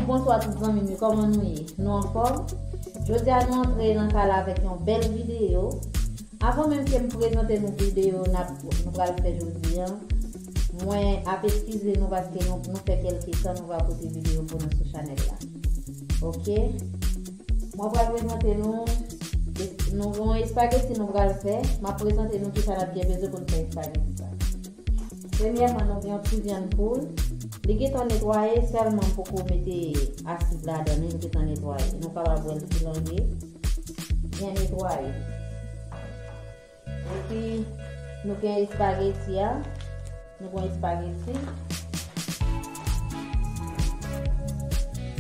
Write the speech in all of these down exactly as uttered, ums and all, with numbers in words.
Bonswa tout zanmi m yo, kòman nou ye? Nou anfòm? Jodi a nou antre nan kay la avèk yon bèl videyo. Avan menm ke m prezante nou videyo n ap, nou pral fè jodi a, mwen ap eskize nou paske nou, nou fè kèlke tan nou pa pote videyo pou nou sou chanèl la. Oke? Mwen pral prezante nou, nou gen yon espageti nou pral fè. M ap prezante nou kisa n ap gen bezwen pou n fè espageti sa. Premyèman, nou gen yon ti vyann poul. Li gentan netwaye, sèlman m poko mete asid ladan li, li gentan netwaye. Nou kapab wè l filonge, byen netwaye. Epi, nou gen espageti a. Nou gen espageti.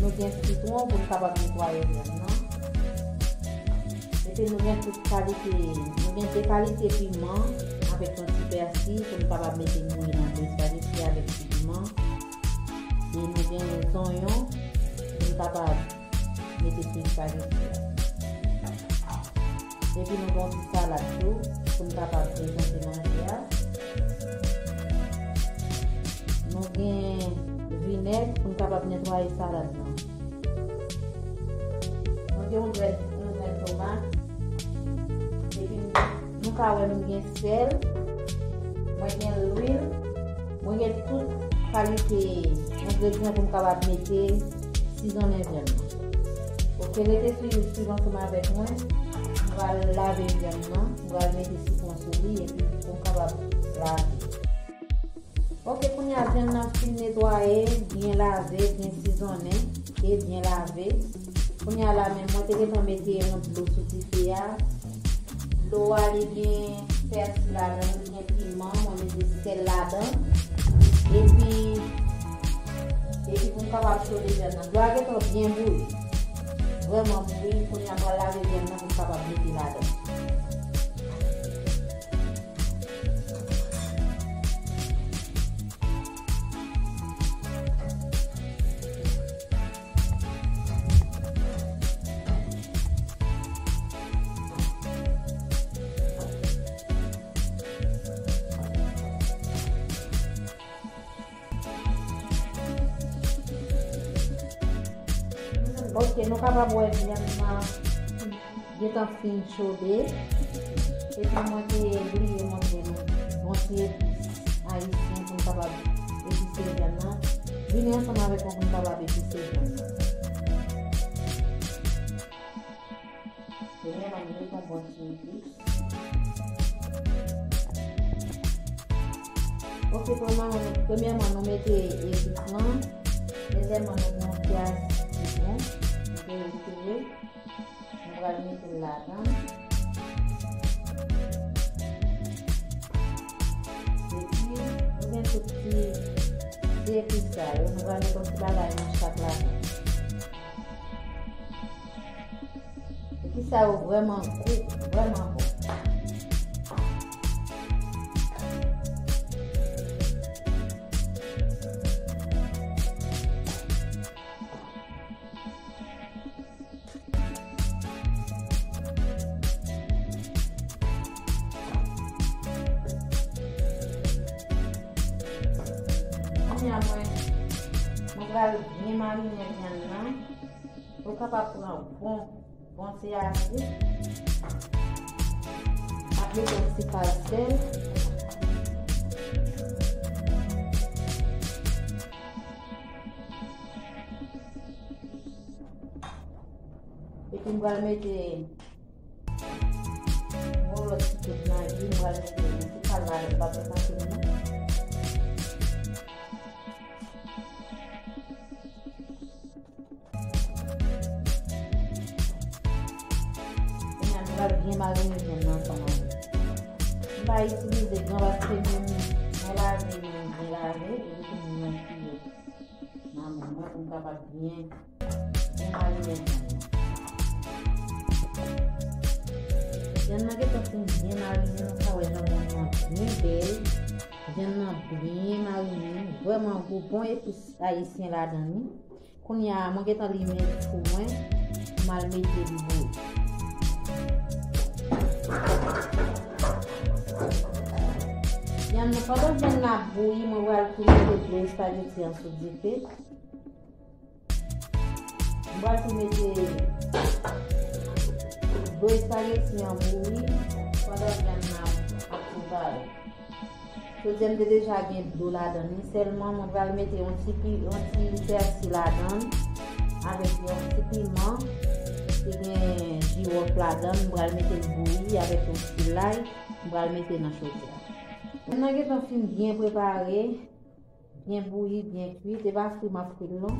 Nou gen sitwon pou n kapab netwaye vyann nan. Epi nou gen tout kalite, nou gen de kalite piman avèk yon ti pèsi pou n kapab mete bouyi nan dlo espageti avèk ti piman. E nou gen zonyon pou n kapab mete sou espageti a. Epi nou gen yon ti salad tou pou n kapab prezante manje a. Nou gen vinèg pou n kapab netwaye salad lan. Mwen gen yon grenn, yon grenn tomat. Epi nou ka wè m gen sèl. Mwen gen lwil. Mwen gen tout kalite engredyan pou m kapab mete sizonnen vyann nan. Oke, rete swiv, swiv ansanm avèk mwen. M pral lave vyann nan. M pral mete sitwon sou li epi pou m kapab lave. Oke, kounye a vyann nan fin netwaye, byen lave, byen sizonnen e byen lave. Kounye a la menm, mwen te gentan mete yon dlo sou dife a. Dlo a, li gen pèsi ladan, li gen piman, mwen mete sèl ladan. Epi, epi pou m kapab chode vyann nan. Dlo a gentan byen bouyi. Vrèman bouyi, kounye a m pral lave vyann nan pou m kapab mete ladan. Oke, nou kapab wè vyann nan gentan fin chode. Epi mwen te bliye montre nou yon ti epis ayisyen pou n kapab epise vyann nan. Vini ansanm avèk mwen pou n kapab epise vyann nan. Premyèman, nou met yon bon ti epis. Oke, premyèman, premyèman, nou mete epis lan. Dezyèmman, nou gen yon ti asid sitwon. Nou te retire. Nou pral mete l ladan. Epi, nou gen tout ti, ti epis sa yo. Nou pral mete yon ti bagay nan chak ladan. Epis sa yo vrèman gou, vrèman bon. Kounye a mwen, mwen pral byen marinen vyann nan. Ou kapab pran bon, bon ti asid. Aplike yon ti pastèl. Epi m pral mete yon lòt ti kout magi, m pral mete yon ti kal ladan, m pa fè magi non. Kounye a, nou pral byen marinen vyann nan ansanm avè l. M pa itilize gran paske mwen, mwen lave, mwen byen lave, epi tou mwen fouye nan men mwen pou m kapab byen, byen marinen vyann nan. Vyann nan gentan fin byen marinen, nou ka wè jan vyann nan byen bèl, vyann nan byen marinen, vrèman gou, bon epis ayisyen ladan li. Kounye a, mwen gentan limen fou mwen, m al mete li bouyi. Vyann nan, pandan vyann nan ap bouyi, mwen pral tou mete dlo espageti an sou dife. M pral tou mete dlo espageti an bouyi pandan vyann nan ap prepare. Jodi a m te deja gen dlo ladan li, sèlman mwen pral mete yon ti pi, yon ti pèsi ladan, avèk yon ti piman, ki gen jiwòf ladan, m pral mete l bouyi avèk yon ti lay, m pral mete nan chodyè. Vyann nan gentan fin byen prepare, byen bouyi, byen kuit, e pa fri m ap fri l non.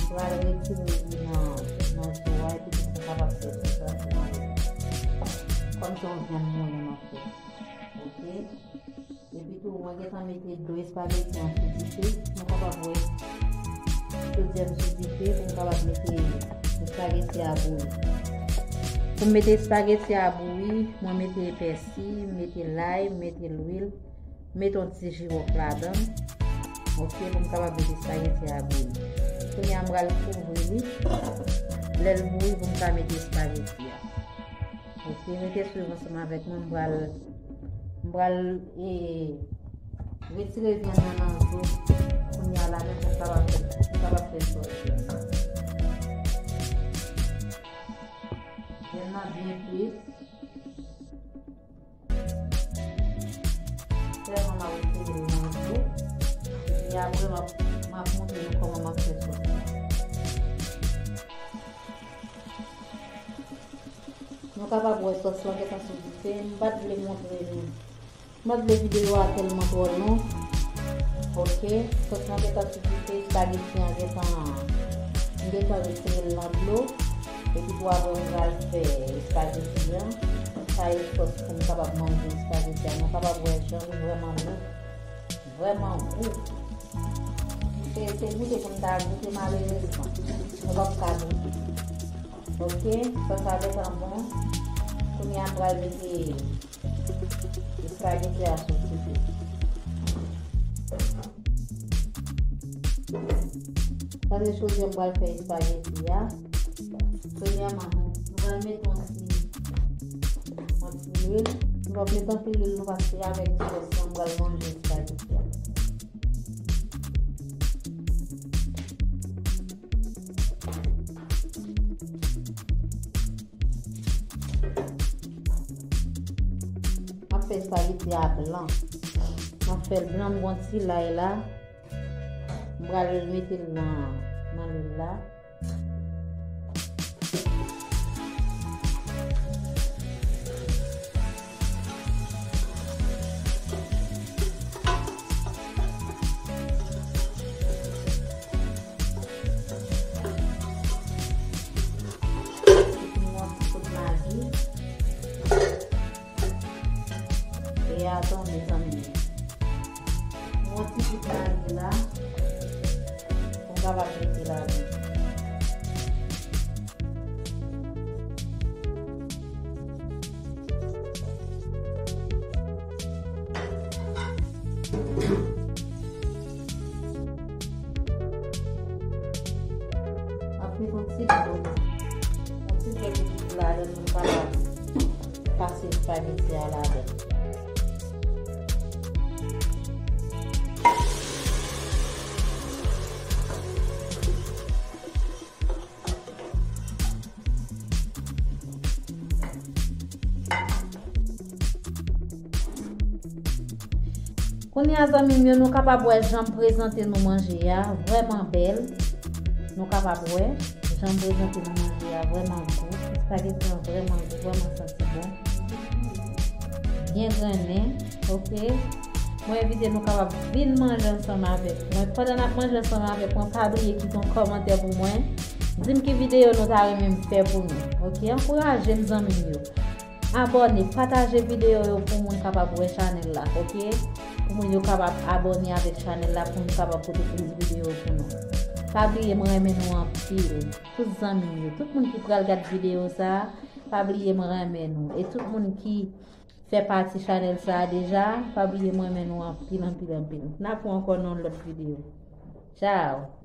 M pral retire li nan, nan dlo a, epi pou m kapab fè sos la pou mwen. Kòm se yon vyann moulen m ap fè. Oke. Epi tou, mwen gentan mete dlo espageti an sou dife. Nou kapab wè chodyè m sou dife pou m kapab mete espageti a bouyi. Pou m mete espageti a bouyi, mwen mete pèsi, m mete lay, m mete lwil, m mete yon ti jiwòf ladan. Oke, pou m kapab mete espageti a bouyi. Kounye a, m pral kouvri li. Lè l bouyi, pou m ka mete espageti a. Oke, rete swiv ansanm avèk mwen. M pral, m pral, e, retire vyann nan nan zo kounye a la menm pou m kapab fè, pou m kapab fè sòs la. Vyann nan byen kuit. Sèlman m ap retire l nan zo. Epi apre, m ap, m ap montre nou kòman m ap fè sòs la. Nou kapab wè sòs lan gentan sou dife. M pa t vle montre nou. M pa t vle videyo a tèlman twò long. Oke. Sòs lan gentan sou dife. Espageti an gentan, m gentan retire l nan dlo. Epi tou apre m pral fè espageti an. Sa e sòs pou m kapab manje espageti an. Nou kapab wè jan li vrèman gou. Vrèman gou. Se, se goute pou m ta goute, malerezman. Nou p ap ka goute. Oke, sòs la gentan bon. Kounye a, m pral mete espageti a sou dife. Sa se chodyè m pral fè espageti a. Premyèman, nou, nou pral mete yon ti, yon ti lwil. Nou p ap mete anpil lwil, non, paske avèk ti sòs lan, m pral manje espageti a. M ap fè espageti a blan. M ap fè l blan, m gon ti lay la. M pral mete l nan, nan lwil la. Epi yon ti kout magi. E a tonbe, zanmi m. Yon ti kout magi la. Pou m kapab mete ladan. M ap met yon ti dlo. Yon ti dlo pou ladan pou m kapab pase espageti a ladan. Kounye a, zanmi m yo, nou kapab wè jan m prezante nou manje a, vrèman bèl. Nou kapab wè jan m prezante nou manje a, vrèman gou. Espageti an vrèman gou, vrèman santi bon. Byen grennen, oke. Mwen envite nou kapab vin manje ansanm avèk mwen. Pandan n ap manje ansanm avèk mwen, pa bliye kite yon kòmantè pou mwen. Di m ki videyo nou ta renmen m fè pou nou. Oke, ankouraje m, zanmi m yo. Abòne, pataje videyo yo pou moun kapab wè chanèl la, oke? Pou moun yo kapab abòne avèk chanèl la, pou nou kapab pote plis videyo pou nou. Pa bliye, mwen renmen nou anpil. Tout zanmi m yo, tout moun ki pral gad videyo sa a, pa bliye mwen renmen nou. E tout moun ki fè pati chanèl sa a deja, pa bliye mwen renmen nou anpil, anpil, anpil. N ap wè ankò nan yon lòt videyo. Tchao!